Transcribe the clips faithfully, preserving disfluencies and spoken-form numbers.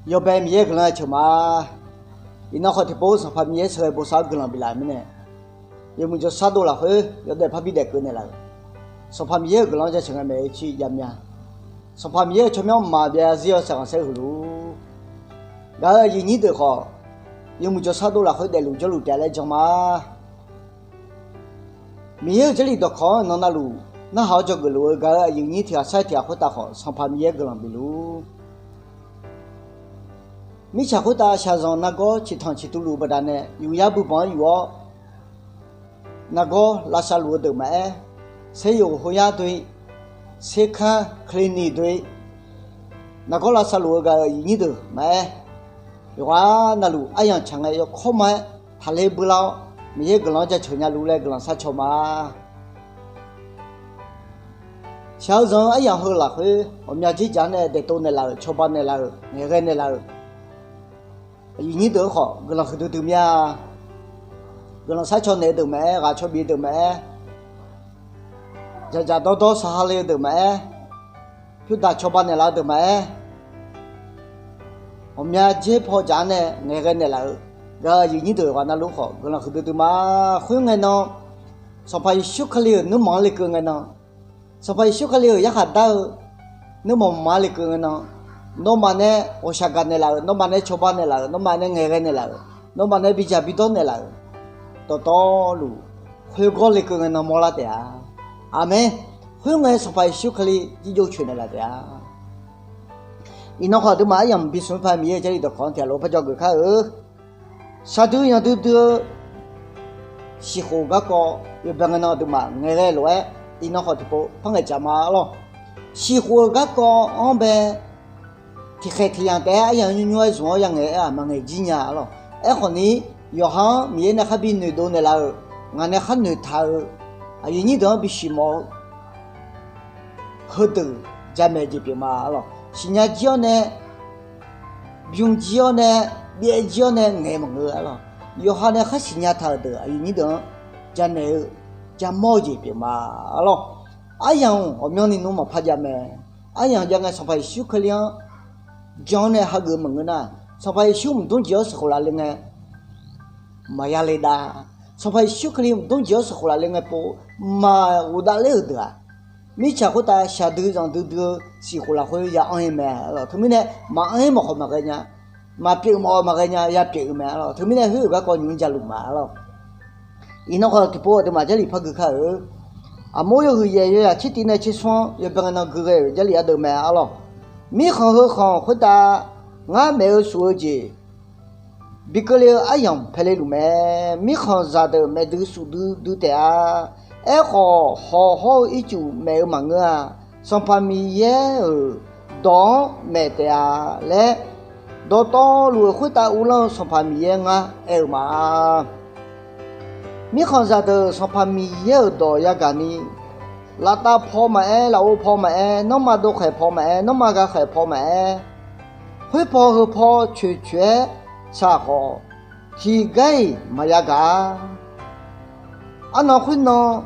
Yawbae Miqyaer-euq guiqlanq-aer ceuq ma. Iqnan khawf tiqpov Sanqpaq Miqyaer sheuqghae bosav-eu guiqlanq biflaf-euq mirnae, yawmuiq jawrshar dov lafkhoer yawdaef parbi daef keuv naeqlaf-euq, Sanqpaq Miqyaer-euq guiqlanq-anr jaceuq ngae maeq-eu cir yamya. Sanqpaq Miqyaer-euq tsawrmyanr maqbyav zarzir-awr saeqganq saeqhuiq luf-ur. Gaq-euq aqyuif nyir deuq khawf, yawmuiq jawrshar dov lafkhoer daefluf jawrluf taef-a laer jan ma. Miqyaer-euq Jarlif dawqkawq-anr nan navluf narhaq-awr dzawgeuf luf-eu gaq-euq aqyuif nyir tiq ghaq sar tiq ghaq khoertav khawf, Sanqpaq Miqyaer guiqlanq bif luf-ur. Mirtsaq khoertav shaqzanq nargawr ciqtanq ciqtuv luf-eu baqdanae, yufyar buibanq-anr yuf-awr nargawr lavsav luf-eu deuq maqaer, saeryoq hoyar doe, serkanr clinic doe, nargawr lavsav luf-eu gaq-euq aqyuif nyir deuq maqaer, yawqghaq navluf aryamq tsaq ngae yawkawr ma-aer taqler builar-awr, Miqyaer guiqlanq-anr jaceuq nya luf laer guiqlanq sharcaw ma. Shaq-eu zanq-eu aryamq heu lafkhoer ghawqmya dzer jaq-anr nae daeqtov naeqlaf-euq, cawba naeqlaf-euq, ngaeqghae naeqlaf-euq aqyuif nyir deuq-anr khawf guiqlanq huiqdui dui mir-a. Guiqlanq sharcaw naeq-eu deuq maqaer, ghaq caw bif-eu deuq maqaer, dzaqdzaq dawrdawr saqha le-eu deuq maqaer, pyurdaq cawba naeqlaf-eu deuq maqaer, ghawqmya dzer paw jaq-anr nae ngaeqghae naeqlaf-euq gaq-euq aqyuif nyir deuq yawqghaq navluf khawf guiqlanq huiqdui dui ma. Khoerngae nan, Sanqpaq Yeqsur Kali-euq nuirmanq-anr lekeuv ngae nan, Sanqpaq Yeqsur Kali-euq yarkhaq dar-eu nuirmanq maqma lekeuv ngae nan, nawmaf nae ghawqshaq gaq naeqlaf-euq, nawmaf nae cawba naeqlaf-euq, nawmaf nae ngaeqghae naeqlaf-euq, nawmaf nae bidzaq bidawr naeqlaf-euq dawqtawvluf, khoergawr lekeuv ngae nan mawrlar taef-a. Aqmeq. Khoerngae Sanqpaq Yeqsur Kali jirjov coeq naeqlaf taef-a. Iqnan khawf aqduimaf aryamq bi smq paq Miqyaer-euq Jarlif dawqkawq-anr tiq ghaq lof-aer parjawr geuf kar-eu. Shaqdui yanqdui dui-eu siqkhof-eu garkawv yawbae ngae nan aqduimaf ngaeqghae lof-aer, iqnan khawf tiqpov par ngaeqcaf ma arlawr. Siqkhof-eu garkawv-anr bae tiqkhaeq tiqyamq taef-aer aryamq nymr nymr-aer zmq-awr yangaeq-aer-aq maqngaeq jir nya arlawr. Aerkhawf ni, yawqha-anr Miqyaer nae khar bi noeqdov naeqlaf-euq, ngaq nae khar noeqtaq-eu, aqyuif nyir deuq-anr bisiq mawf-eu heudeuq jamaeq jeq pyeuf ma arlawr. Siqnya jir-awr nae, bym jir-awr nae, byaev jir-awr nae ngaeq maqngeur arlawr. Yawqha nae khar siqnya taq-euq deuq aqyuif nyir deuq-anr jamaeq-eu, jamawr-eu jeq pyeuf ma arlawr. Aryamq ghawqmyanrni nmr maqpar jav mae. Aryamq jav ngae Sanqpaq Yeqsur Kali-anr jan-awr nae hageuf maqngeur nar, Sanqpaq Yeqsur mqdmr jeq-awr sheuqkhof laf le ngae, maqya le dav. Sanqpaq Yeqsur Kali mqdmr jeq-awr sheuqkhof laf le ngae pov, maqghofdav ler-euq deuq-aq, mirtsaq khoertav shaqdui zanqdui dui-eu siqkhof lafkhoer ya anr-ir mae arlawr. Teumirnae maqanr-ir mawf khawf maqghae nya, maqpyeuf mawf-eu maqghae nya, ya pyeuf-eu mae arlawr. Teumirnae khoer-euq garkawv nymq-mr javluf ma arlawr. Iqnan khawf tiqpov aqduimaf Jarlif par gui kar-eu. Aqmur yawhuiq yaeq yawzaq tser tiv nae tser smr-anr yawbae ngae nan gui ghae-euq Jarlif ardeuv mae arlawr. Mirkhanq heu khanq khoertav ngar maef-eu shuf-eu jeq bi keuvle-eu aryamq paele luf mae. Mirkhanq zaqdeuq maef dui shuf dui dui taef-a. Aerkhawf, hawq hawr-eu ircuf maef-eu maqngeur-a. Sanqpaq Miqyaer-euq dawq-anr maef taef-a laer, dawqtawvluf-euq khoertav uvlanr-eu Sanqpaq Miqyaer ngar aer-eu ma. Mirkhanq zaqdeuq Sanqpaq Miqyaer-euq dawq yagaq ni, laftav paw maqaer, lafov paw maqaer, nanrma dov khaeq paw maqaer, nanrma gha khaeq paw maqaer, khoer paw heu paw coeq coeq-aer tsaq khawf, tiqgar-iq maqya gaq-a. Arnan khoernan-anr,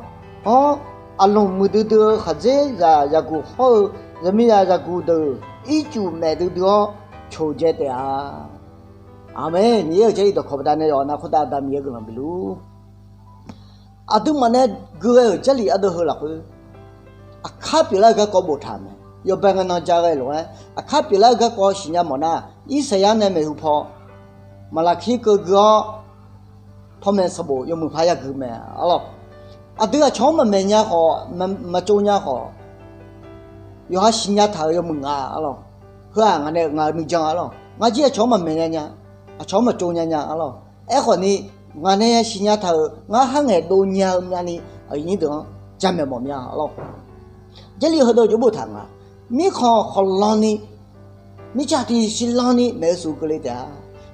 aqlmq muiqdui dui-eu khaqdzerzaq zaqguq hawr-eu zaqmiqzaq zaqguq deuq ircuf maef duidui-awr coqdzae taef-a. Aqmeq. Miqyaer-euq Jarlif dawqkawq baqdanae yawqha-anr khoertav Aqda Miqyaer guiqlanq bifluf-ur. Aqduimaf nae gui ghae-euq Jarlif ardeuv heu lafkhoer, aqkar pyeuflar-eu garkawv boftaq-euq mae. Yawbae ngae nan ja ghae lof-aer aqkar pyeuflar-eu garkawv siqnya mawf nar, Irsaqyar nae maeqhu paw, Maqlaqkir keuv gui-awr, tawmaeq sanqbof yawmuiq par yagui mae arlawr. Aqdui aqcawq-anr maqmaeq nya khawf, maqtsov nya khawf, yawqha siqnya taq-euq yawmuiq nga arlawr. Heu-aq ngaq nae ngaq-euq nuijan arlawr. Ngar jir aqcawq-anr maqmaeq nya nya, aqcawq-anr maqtsov nya nya arlawr. Aerkhawf ni, ngaq nae siqnya taq-euq ngar har ngaeq dov nya-eu myavni aqyuif nyir deuq-anr jamaeq mawf mya arlawr. Jarlif heudeuq jawr boftaq nga. Mirkhanq khawqlanni, mirtsaq tiqsiq lanni maef-eu shuf keuvle taef-a.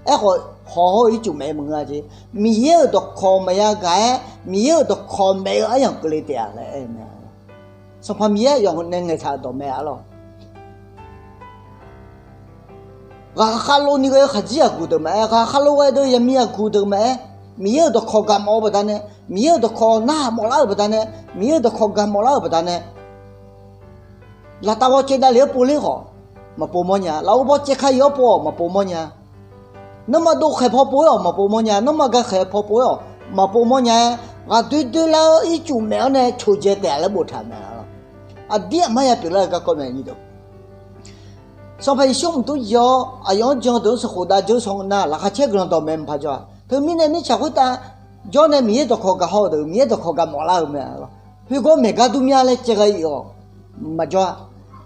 Aerkhawf, hawq hawr-eu ircuf maef-eu maqngeur-a jeq. Miqyaer-euq dawqkawq maqya gaq-aer, Miqyaer-euq dawqkawq maef-eu aryamq keuvle taef-a laer aer-eu mae. Sanqpaq Miqyaer yawqha nae ngaeqtaq-euq dawq mae arlawr. Ghaqkhav lov ni ghae-eu khaqdzerzaq guq deuq maqaer, ghaqkhav lov ghae deuq yaqmiq yaqguq deuq maqaer, Miqyaer-euq dawqkawq gaq mawf-eu baqdanae, Miqyaer-euq dawqkawq narhaq mawflar-euq baqdanae, Miqyaer-euq dawqkawq gaq mawflar-euq baqdanae, laftav ghawcaev davlef-anr povler khawf, maqpov mawr nya. Lafov baw caev ka ir-awr pov-awq maqpov mawr nya. Nanrma dov khaeq paw pov-ir-awq maqpov mawr nya. Nanrma ga khaeq paw pov-ir-awq maqpov mawr nya-aer, ghaqdoer doer lar-eu ircuf maef-anr nae coqdzae taef laer boftaq mae. Aqdir aqmar ya pyeuflar-eu garkawv mae. Sanqpaq Yeqsur mqdmr jir-awr aqyawf-anr jan-eu deuq-anr sanqkhof dav dzeur saw nar, laqkhaq caer guiqlanq dawq mae maqpar jawr-a. Teumirnae mirtsaq khoertav jawr nae Miqyaer dawqkawq gaq haw-eu deuq Miqyaer dawqkawq gaq mawf lar-euq mae. Khoergar maeqgar dur mya laer caev ghae-ir-awq maqjawr-a.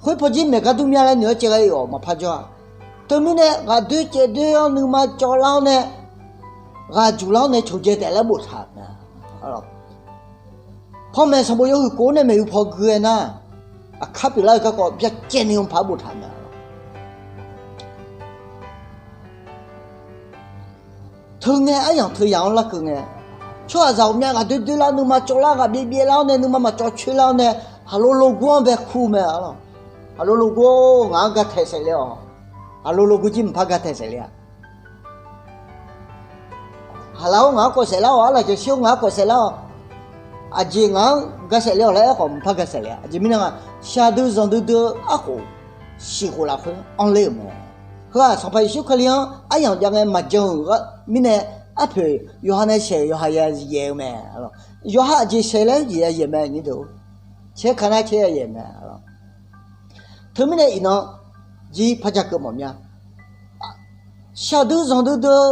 Khoer pawjir maeqgar dur mya laer noeq-aer caev ghae-ir-awq maqpar jawr-a. Teumirnae ghaqdoer caevdoer-awr nuima cawvlar-awr nae, ghaq juqlar-awr nae coqdzae taef laer boftaq mae. Panmaeq sanqbof yawhuiq kof-awr nae maeqhu paw gui-aer nar, aqkar pyeuflar-eu garkawv byacaevni-anr paq-aer boftaq mae. Teungae aryamq teuyamq-anr larkeuv ngae, tsawrhaqzaq ghawqmya ghaqdoer doer lar nuima cawvlar ghaq byaev byaev lar-awr nae nuima maqcawv coer lar-awr nae, haqlo logur-anr bae kur mae arlawq. Haqlo logur-or ngaq-anr ga taeq saef ler-awq. Haqlo logur jir maqpar ga taeq saef ler-a. Haqlaf-or ngaq-anr kawv saef lar-awq. Arlaqjaqshir-or ngaq-anr kawv saef lar-awq. Aqjeq ngaq-anr ga saef ler-awq laer aerkhawf maqpar ga saef ler-a. Aqjeq mirnae nga, shaqdui zanqdui dui-eu arkhof siqkhof lafkhoer anr ler-euq mae. Heu-aq Sanqpaq Yeqsur Kali-anr aryamq jav ngae maqjan-euq mirnae, arpoeq yawqha nae saeq-euq yawqha ya yaeq-eu mae. Yawqha aqjeq saeq laer jeq ya yaeq mae nyir deuq. Caer ka nar caer ya yaeq mae. Teumirnae iqnan jir par ja keuv mawf mya. Shaqdui zanqdui dui-eu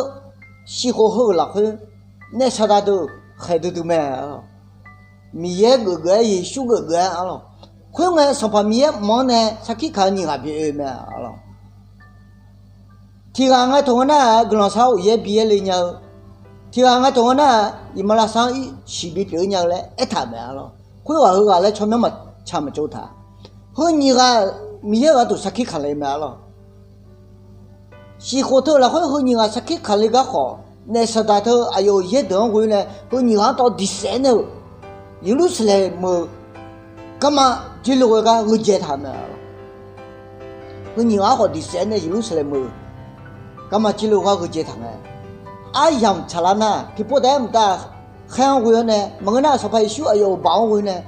siqkhof heu-euq lafkhoer, naef saqdaq deuq khaeq duidui mae. Miqyaer geufgeuf-aer Yeqsur geufgeuf-aer arlawq. Khoerngae Sanqpaq Miqyaer mq-anr nae sarkir kaq-eu nyiq ghaq bif oe mae arlawq. Tiq ghaq ngae taq ngae nar-aq guiqlanq sar-awr uqyaer bi-aer le nya-eu, tiq ghaq ngae taq ngae nar-aq iqmalavshav-anr irsiq bipyeuf-ir nya-eu laer aertaq-euq mae arlawq. Khoerghaq heughaq laer tsawrmyanr maqtsaq maqtsov taq. Heu nyiq ghaq Miqyaer gharduq sarkir kaq le mae arlawq. Siqkhof teu-eu lafkhoer heu nyiq ghaq sarkir kaq le gar khawf, naef saqdaq teu aqyawf-euq yaerdeuq-anr ghoe nae heu nyiq ghaq-anr tawv diqsaef nae-euq Yeqlursaqlaeq meuq-eu garma jirluf-eu gar gheudzae taq-euq mae. Heu nyiq ghaq-anr khawf diqsaef nae Yeqlursaqlaeq meuq-eu garma jirluf-eu gar gheudzae taq mae. Aryamq tsaqlar nar tiqpov taef-aer mqtav khaer-anr ghoe-awr nae maqngeur nar Sanqpaq Yeqsur aqyawf-euq baoq-anr ghoe nae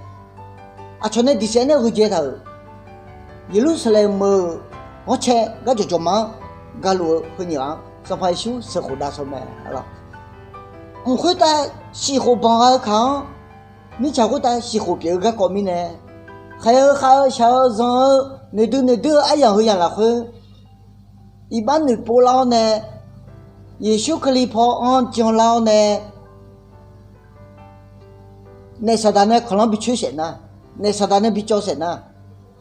aqcawq nae diqsaef nae gheudzae taq-euq Yeqlursaqlaeq meuq-euq ghanrcae gar jawqjawq ma-anr galuf-eu heu nyiq ghaq-anr Sanqpaq Yeqsur sheuqkhof dav shaw mae. Mq khoertav siqkhof banq gha-eu kaq-anr, mirtsaq khoertav siqkhof pyeuf-eu garkawv mirnae, khaeq-eu khav-eu shaq-eu zanq-eu noeqdui noeqdui-eu aryamq heu yamq lafkhoer, iqbax noeqpov lar-awr nae, Yeqsur Kali paw-anr janlar-awr nae, naef saqdaq nae kanqlanr bi coer saef nar, naef saqdaq nae bi cawv saef nar,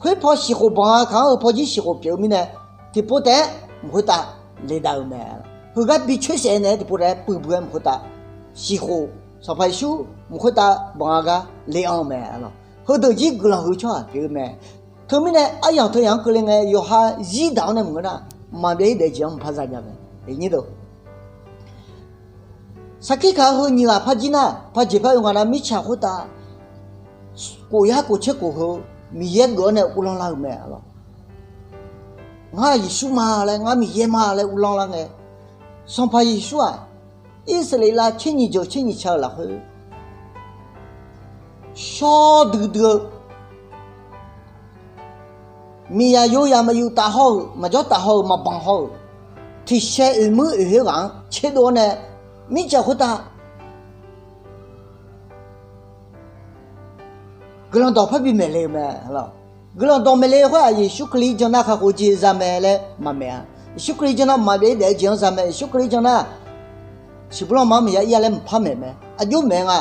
khoer paw siqkhof banq gha kaq-anr heu paw jir siqkhof pyeuf-eu mirnae, tiqpov taef-aer mq khoertav ledav-eu mae. Heugar bi coer saef naeq-aer tiqpov taef-aer puiv bui-aer mq khoertav siqkhof, Sanqpaq Yeqsur mq khoertav banq gha gar le-anr-eu mae arlawq. Heudeuq jir guiqlanq huiq-eu tsawrhaq pyeuf-eu mae. Teumirnae aryamq teuyamq-anr keuvle ngae yawqha zir daq-awr nae maqngeur nar, maqbyav-ir daef-eu jeq-anr mqpar za nya mae. Iqnyir deuq sarkir kaq heu nyiq ghaq par jir nar, par jeq par oe nga nar mirtsaq khoertav kof yar kof caer kof heu Miqyaer geuf-awr nae uvlanr lar-eu mae arlawq. Ngar Yeqsur ma laer, ngar Miqyaer ma laer uvlanr lar ngae, Sanqpaq Yeqsur-aq, Irsaqleqlav tser nyiq jeuq tser nyiq ca-euq lafkhoer shawr duidui-eu, miqyaq yozaq maqyuf taf haw-euq, maqjawr taf haw-euq, maqbanq haw-euq, tiqsaer oeq muir oeq her ghaq-anr tserdov-awr nae, mirtsaq khoertav guiqlanq dawq parbi maeqle-eu mae. Guiqlanq dawq maeqle khoer-aq Yeqsur Kali-anr jan nar kakhof jeq za mae laer maqmaeq-a. Yeqsur Kali-anr jan nar maqbyav-ir daef-eu jeq-anr za mae. Yeqsur Kali-anr jan nar siqbulanr ma-anr maqya ir-a laer mqpar maeq mae. Aqjox maeq nga,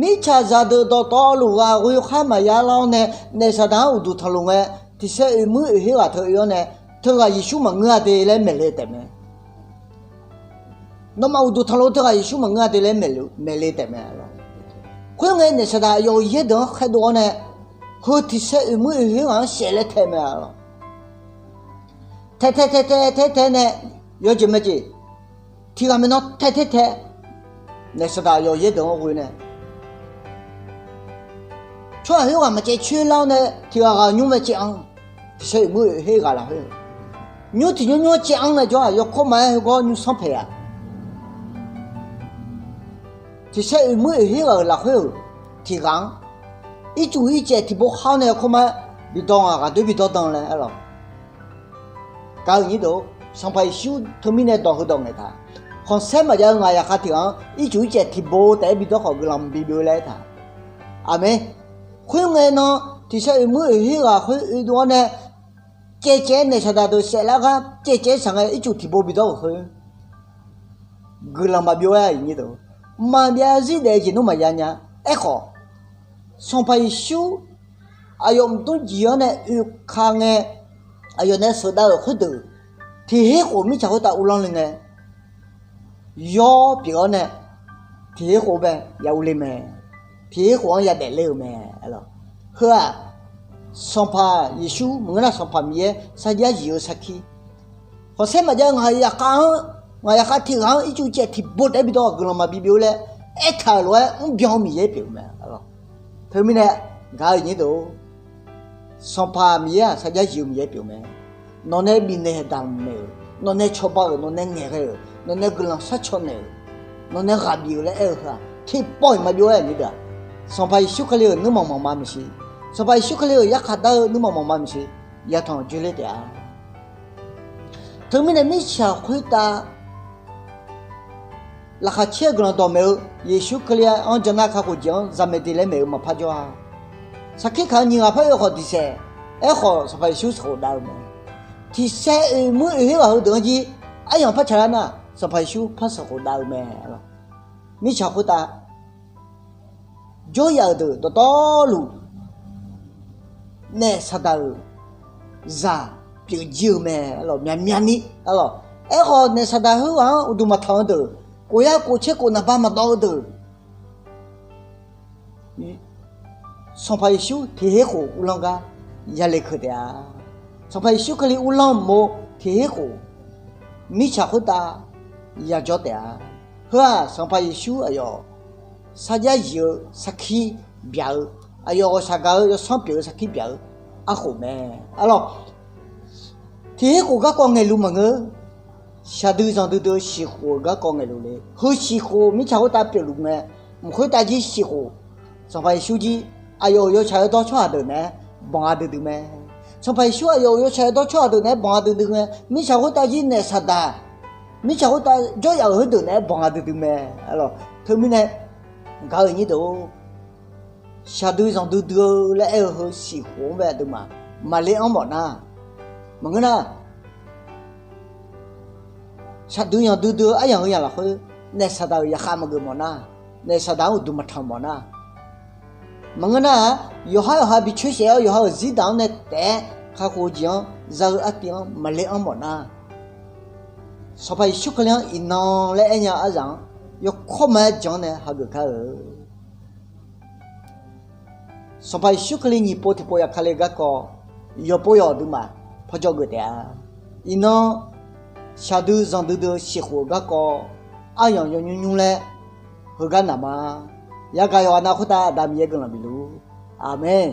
mirtsaqzaq deuq dawqtawvluf ghaq ghoe khar maqya lar-awr nae, naef saqdaq-anr uqduq tanqluf ngae, tiqsaer oeq muir oeq her ghaq teu oe-awr nae, teughaq Yeqsur maqngeur-a de laer maeqle taef mae. Nawmaf uqduq tanqluf teughaq Yeqsur maqngeur-a de laer maeqle taef mae. Khoerngae naef saqdaq aqyawf-euq yaerdeuq-anr khaerdov-awr nae, heu tiqsaer oeq muir oeq her ghaq-anr saef laer tae mae arlawq. Tae tae tae tae tae tae nae yawjeq maejeq tiq ghaq maeqnan tae tae tae, naef saqdaq aqyawf yaerdeuq-anr ghoe nae tsawrhaq khoerghaq maqcaev coer lar-awr nae tiq ghaq ghaq-euq nymr mae caev anr, tiqsaer oeq muir oeq her ghaq lafkhoer nymr tiq nymr nymr-anr caev anr nae jawr-aq yawkawr ma-aer heugar nymr sanr paeq-a. Tiqsaer oeq muir oeq her ghaq-euq lafkhoer-euq tiq ghaq-anr ircuf ircaev tiq bo khar-awr nae yawkawr ma-aer bidawr nga, ghaqdoer bidawr dan laer arlawq. Gaq-eu nyir deuq, Sanqpaq Yeqsur teumirnae dawq heudawq ngaeqtaq. Khanqsaer maqjav-eu ngaq yaqkhav tiq ghaq-anr ircuf ircaev tiqbo taef-aer bidawr khawf guiqlanq bibyov laer aertaq. Aqmeq. Khoerngae nan, tiqsaer oeq muir oeq her ghaq khoer oedov-awr nae, caevcaev-aer naeq saqdaq deuq saeflar gar caevcaev-aer saq ngae ircuf tiqbo bidawr-euq khoer guiqlanq maqbyov-aer-a. Maqbyav zir daef-eu jeq nmr maqya nya. Aerkhawf, Sanqpaq Yeqsur aqyawf mqdmr jeq-anr nae oeka ngae, aqyawf nae sheuqdav-euq khoerdeuq tiq her khof mirtsaq khoertav uvlanr le ngae, yawr pyeuf-awr nae tiq her khof bae ya urle mae. Tiq her khof-anr yadaef ler-euq mae. Heu-aq, Sanqpaq Yeqsur maqngeur nar Sanqpaq Miqyaer sarjax zif-eu sarkir, khanqsaer maqjav-eu ngaq yaqkhav-anr, ngaq yaqkhav tiq ghaq-anr ircuf caev tiqbo taef-aer bidawr guiqlanq maqbi byov laer aertaq-euq lof-aer mrbyan-eu Miqyaer pyeuf-eu mae. Teumirnae gaq-eu nyir deuq, Sanqpaq Miqyaer-aq sarjax zif-eu Miqyaer pyeuf mae. Nawqnae bifnaeq damq naeq-euq, nawqnae cawba-euq, nawqnae ngaeqghae-euq, nawqnae guiqlanq sharcaw naeq-euq, nawqnae ghaq bif-euq laer aer-eu heu-aq tiqpawf-iq maqbyov-aer-a. Aqnyir deuq-aq, Sanqpaq Yeqsur Kali-euq nuirmanq manqma maeqshi, Sanqpaq Yeqsur Kali-euq yarkhaq dar-eu nuirmanq manqma maeqshi, yatanq joerler taef-a. Teumirnae mirtsaq khoertav laqkhaq caer-eu guiqlanq dawqmaeq-eu Yeqsur Kali-anr jan nar kakhof jeq-anr zaqmaeq diq laer maeq-eu maqpar jawr-a. Sarkir kaq-anr nyiq ghaq par oe khawf diq saef. Aerkhawf Sanqpaq Yeqsur sheuqkhof dav-eu mae. Tiqsaer oeq muir oeq her ghaq heudeuq-anr jir aryamq par tsaqlar nar Sanqpaq Yeqsur par sheuqkhof dav-eu mae. Mirtsaq khoertav jawryaf-euq deuq dawqtawvluf naef saqdaq-euq zaq pyeuf jir-eu mae. Myaqmyani, aerkhawf naef saqdaq khoerghaq-anr uqduq maqtanq-eu deuq, kof yar kof tser kof naqba maqdawv-eu deuq, Sanqpaq Yeqsur tiq her khof uvlanr gar yale keuv taef-a. Sanqpaq Yeqsur Kali uvlanr mov tiq her khof mirtsaq khoertav yajawr taef-a. Heu-aq Sanqpaq Yeqsur aqyawf sarjax zif-eu sarkir byaq-eu, aqyawf ghawqshaq gaq-eu yawsanr pyeuf-eu sarkir byaq-eu arkhof mae. Arlawq, tiq her khof garkawv ngaeqluf maqngeur. Shaqdui zanqdui dui-eu siqkhof-euq garkawv ngaeqluf le. Heu siqkhof mirtsaq khoertav pyeufluf ngae, mq khoertav jir siqkhof, Sanqpaq Yeqsur jir aqyawf-euq yawtsaq yawdawr tsawrhaq deuq naeq-aer banq gha duidui mae. Sanqpaq Yeqsur aqyawf-euq yawtsaq yawdawr tsawrhaq deuq naeq-aer banq gha duidui ngae, mirtsaq khoertav jir naef saqdaq, mirtsaq khoertav jawryaf-euq heudeuq naeq-aer banq gha duidui mae. Arlawq, teumirnae gaq-eu nyir deuq-or, shaqdui zanqdui dui-eu laer aer-eu heu siqkhof-anr bae aqduimaf maqle anr mawf nar, maqngeur nar, shaqdui zanqdui dui-eu aryamq heu yamq lafkhoer naef saqdaq-euq yaqkhav maqgeuf mawf nar, naef saqdaq-anr uqduq maqtanq mawf nar, maqngeur nar-aq, yawqhar yawqha bi coer saef-awr yawqha-euq zirdaq-anr nae taef-aer kakhof-eu jeq-anr za-eu artiv-anr maqle anr mawf nar, Sanqpaq Yeqsur Kali-anr iqnan laer aer nya aryamq-anr yawkawr ma-aer jan-anr nae hageuf kar-eu. Sanqpaq Yeqsur Kali nyiq pov tiqpov yaf kale garkawv yawqpov yawq aqduimaf pawjawr geuf taef-a. Iqnan shaqdui zanqdui dui-eu siqkhof-euq garkawv aryamq yawnymr nymr laer heugar naq ma. Yagaq yawqghaq nav khoertav Aqda Miqyaer guiqlanq bifluf. Aqmeq.